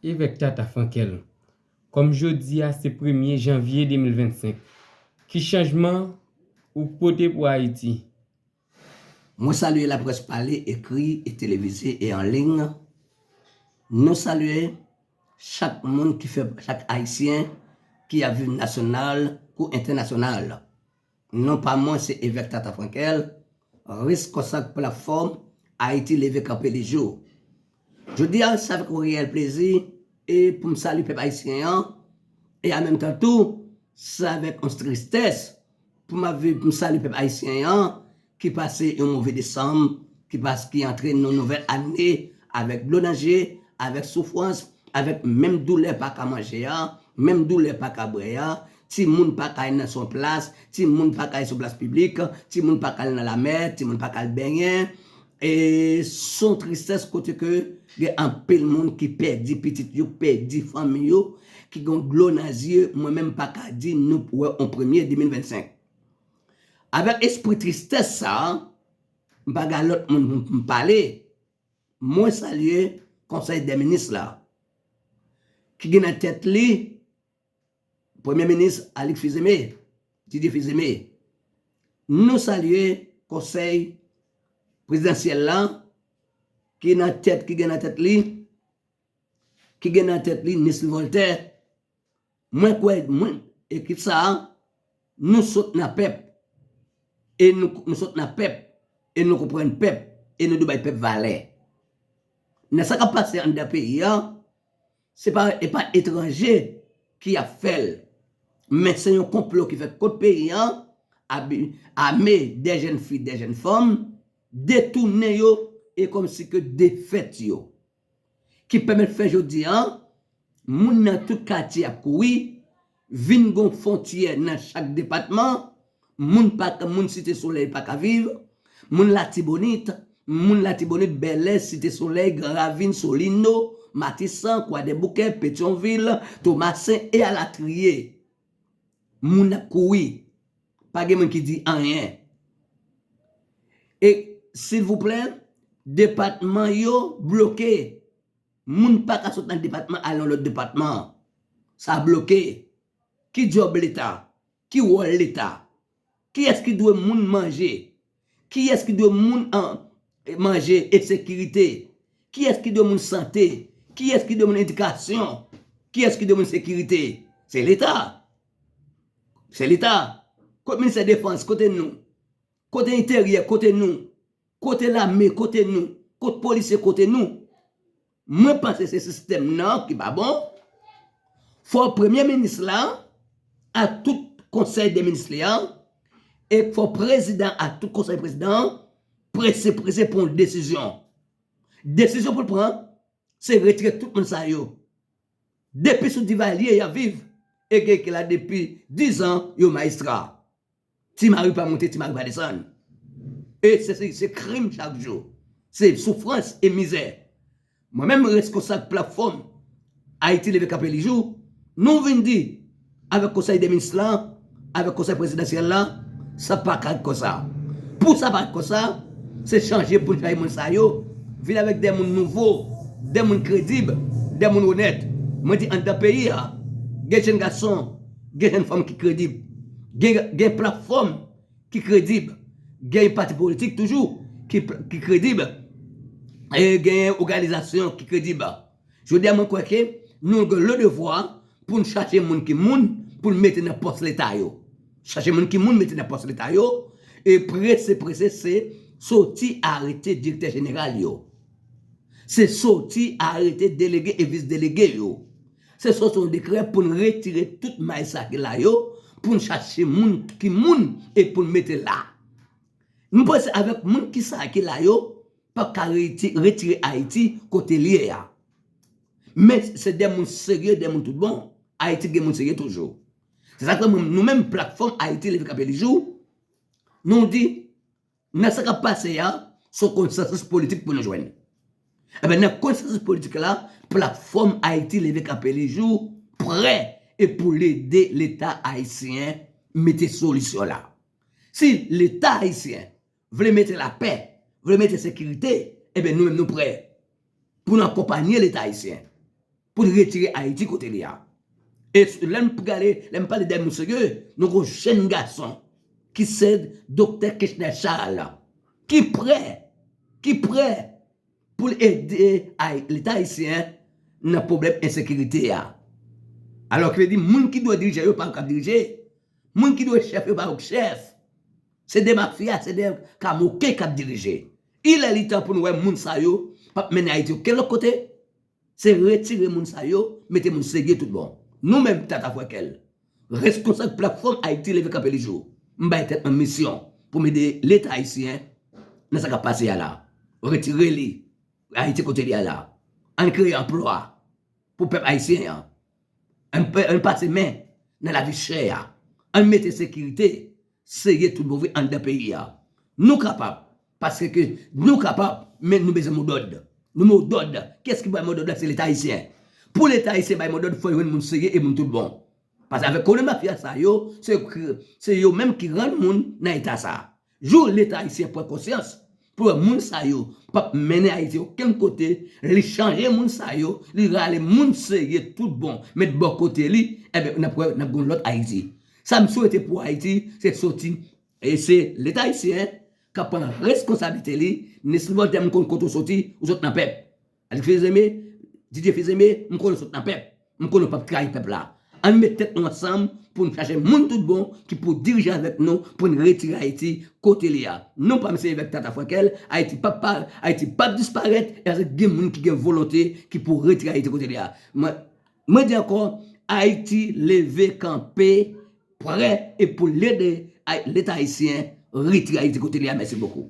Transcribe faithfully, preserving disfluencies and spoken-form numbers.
Evèk Tata Frankel. Kòm jodi a se premye janvye de mil vennsenk, ki chanjman ou pote pou Ayiti? Mwen salye laprès pale, ekri e televize e an liy. Nou salye chak moun ki fè, chak Ayisyen ki ap viv nasyonal kou entènasyonal. Non pa mwen se Evèk Tata Frankel, reskonsab platfòm Ayiti Leve Kanpe Lijou. Jodi a, se avèk yon reyèl plezi e pou m salye pèp ayisyen an, e an menm tan tou, se avèk yon tristès pou m ap viv, pou m salye pèp ayisyen an ki pase yon move desanm, ki pas, ki antre nan yon nouvèl ane avèk dlo nan je, avèk soufrans, avèk menm doulè pa ka manje a, menm doulè pa ka bwè a, timoun pa ka al nan son plas, timoun pa ka al sou plas piblik, timoun pa ka al nan lamè, timoun pa ka al benyen. E se yon tristès kote ke gen anpil moun ki pèdi pitit yo, pèdi fanmi yo, ki gen dlo nan zye, mwen menm pa ka di nou wè yon premye de mil vennsenk. Avèk espri tristès sa a, m pa gen lòt moun pou m pale. Mwen salye Konsèy dè Minis la, ki gen nan tèt li Premye Minis Alix Fils-Aimé, Didier Fils-Aimé. Nou salye Konsèy Prezidansyèl la, ki nan tèt, ki gen nan tèt li, ki gen nan tèt li Nesmy Voltaire. Mwen kwè, mwen, ekip sa a, nou sot nan pèp. E nou, nou sot nan pèp. E nou konprann pèp. E nou dwe bay pèp valè. Nan sa k ap pase anndan peyi a, se pa, e pa etranje ki ap fè l. Men se yon konplo ki fèt kont peyi a, abi-, ame dè jèn fi, dè jèn fanm, detounen yo e kòmsi ke defèt yo. Ki pèmèt fè jodi a, moun nan tout katye ap kouri, vin gon fwontyè nan chak depatman, moun pa, moun Site Solèy pa ka viv, moun Latibonit, moun Latibonit, Bèlè, Site Solèy, Gran Ravin, Solino, Matisan, Kwadèboukè, Petyonvil, Tomasen e alatriye. Moun ap kouri. Pa gen moun ki di anyen. E, silvouplè, depatman yo bloke. Moun pa ka sot nan depatman al nan lòt depatman. Sa bloke. Ki djòb Leta? Ki wòl Leta? Kiyès ki dwe moun manje? Kiyès ki dwe moun an, manje e sekirite? Kiyès ki dwe moun sante? Kiyès ki dwe moun edikasyon? Kiyès ki dwe moun sekirite? Se Leta. Se Leta. Kote Ministè Defans? Kote nou? Kote Enteryè? Kote nou? Kote lame? Kote nou? Kote polisye? Kote nou? Mwen panse se sistèm nan ki pa bon. Fò premye minis la, ak tout konsèy de minis li an, e fò prezidan ak tout konsèy prezidan an prese, prese pran yon desizyon. Desizyon pou l pran, se retire tout moun sa yo. Depi sou Divalye y ap viv, e gen ki la depi diz an, yo majistra. Ti mari pa monte, ti mari pa desann. E se, se, se krim chak jou. Se soufrans e mizè. Mwen menm reskonsab platfòm Ayiti Leve Kanpe Lijou, nou vin di, avèk konsèy de minis la, avèk konsèy prezidansyèl la, sa pa ka ret konsa. Pou sa pa ret konsa, se chanje pou n chanje moun sa yo, vin avèk de moun nouvo, de moun kredib, de moun onèt. Mwen di anndan peyi a, gen jèn gason, gen jèn fanm ki kredib, gen, gen platfòm ki kredib, gen pati politik toujou ki, ki kredib, e gen òganizasyon ki kredib. Jodi a, mwen kwè ke nou gen le devwa pou n chache moun ki moun, pou n mete nan pòs Leta yo. Chache moun ki moun, mete nan pòs Leta yo, e prese, prese, se soti arete direktè jeneral yo. Se soti arete delege e vis delege yo. Se soti yon dekrè pou n retire tout majistra ki la yo, pou n chache moun ki moun e pou n mete la. Nou panse avèk moun ki sa ki la yo, p ap ka reti-, retire Ayiti kote l ye a. Men se de moun serye, de moun tout bon. Ayiti gen moun serye toujou. Se sa k fè nou menm platfòm Ayiti Leve Kanpe Lijou, nou di, nan sa k ap pase a, se yon konsansis politik pou nou jwenn. Ebyen, nan konsansis politik la, platfòm Ayiti Leve Kanpe Lijou prè e pou l ede Leta ayisyen mete solisyon la. Si Leta ayisyen vle mete lapè, vle mete sekirite, ebyen, nou menm nou prè pou n akonpanye Leta ayisyen. pou l retire Ayiti kote li a. E lè m gade, lè m pale de moun serye, nou gen yon jèn gason ki se Doktè Kechner Charles, ki prè, ki prè pou l ede Leta ayisyen nan pwoblèm ensekirite a. Alò ki vle di moun ki dwe dirije yo pa yo k ap dirije. Moun ki dwe chèf yo pa yo k chèf. Se de mafya, se de kamoken k ap dirije. Ilè li tan pou nou wè moun sa yo p ap mennen Ayiti okenn lòt kote. Se retire moun sa yo, mete moun serye tout bon. Nou menm Tata Fwèkèl, reskonsab platfòm Ayiti Leve Kanpe Li Jou, m bay tèt mwen misyon pou m ede Leta ayisyen nan sa k ap pase a la. Retire li Ayiti kote li a la. Ann kreye anplwa pou pèp ayisyen an. Ann, ann pase men nan lavi chè a. Ann mete sekirite serye tout bon vre anndan peyi a. Nou kapab, paske ke nou kapab, men nou bezwen modòd. Nou modòd. Kiyès ki bay modòd la? Se Leta ayisyen. Pou Leta ayisyen bay modòd, fò yo jwenn moun serye e moun tout bon. Paske avèk kolon mafya sa yo, se, se yo menm ki rann moun nan eta sa. Jou Leta ayisyen pran konsyans pou wè moun sa yo p ap mennen Ayiti okenn kote, li chanje moun sa yo, li rale moun serye tout bon, met bò kote li, enben, n ap wè, n ap gen yon lòt Ayiti. Sa m swete pou Ayiti, se soti, e se Leta ayisyen k ap pran reskonsablite li. Nesly Voltaire, m konn kote w soti, ou sot nan pèp. Alix Fils-Aimé, Didier Fils-Aimé, m konnen w sot nan pèp. M konnen w p ap trayi pèp la. Ann met tèt nou ansanm pou n chache moun tout bon ki pou dirije avèk nou, pou n retire Ayiti kote li a. Non pa m se Evèk Tata Fwèkèl, Ayiti p ap pa, Ayiti p ap disparèt, e paske gen moun ki gen volonte ki pou retire Ayiti kote li a. Mwen, mwen di ankò, Ayiti Leve Kanpe prè e pou l ede Ay-, Leta ayisyen retire Ayiti kote li a. Mèsi bokou.